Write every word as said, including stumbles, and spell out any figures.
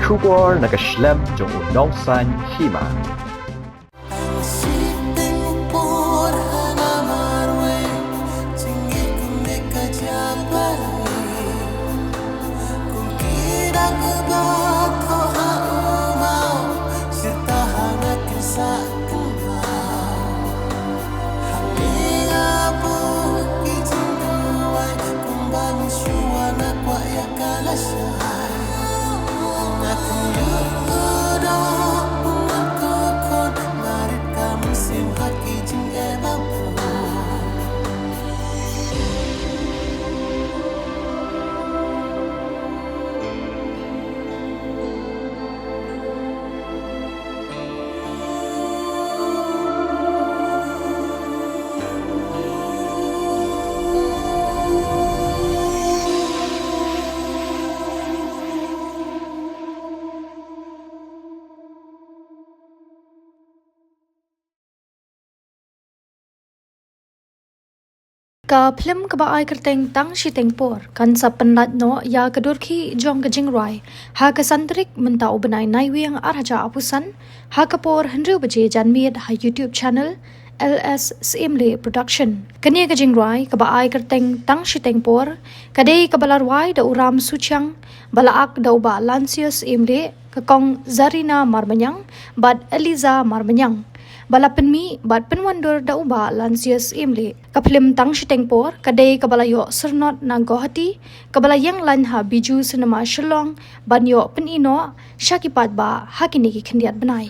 Khubor na ka shlem jong u nongsan hima. Ka phlim kaba ai kyrteng Tang Shiteng Por kan sa pynlait noh ïa ka dur khih jong ka jingrwai ha ka san tarik mynta u bnai Naiwieng ar hajar arphew san, ha ka por hynriew baje janmiet ha YouTube channel L S Syiemlieh Production. Kane ka jingrwai kaba ai kyrteng Tang Shiteng Por ka dei kaba la rwai da u Ram Suchiang, ba la ak da u Bah Lansius Syiemlieh, ka Kong Zarina Marmanyang bad Eliza Marmanyang, ba la pynmih bad pynwandur da u Bah Lansius Syiemlieh. Ka phlim Tang Shiteng Por ka dei kaba la ïoh syrnod na Guwahati, kaba la ïeng lain ha Bijou Cinema Shillong ban ïoh pyni noh sha ki paidbah ha kine ki khyndiat bnai.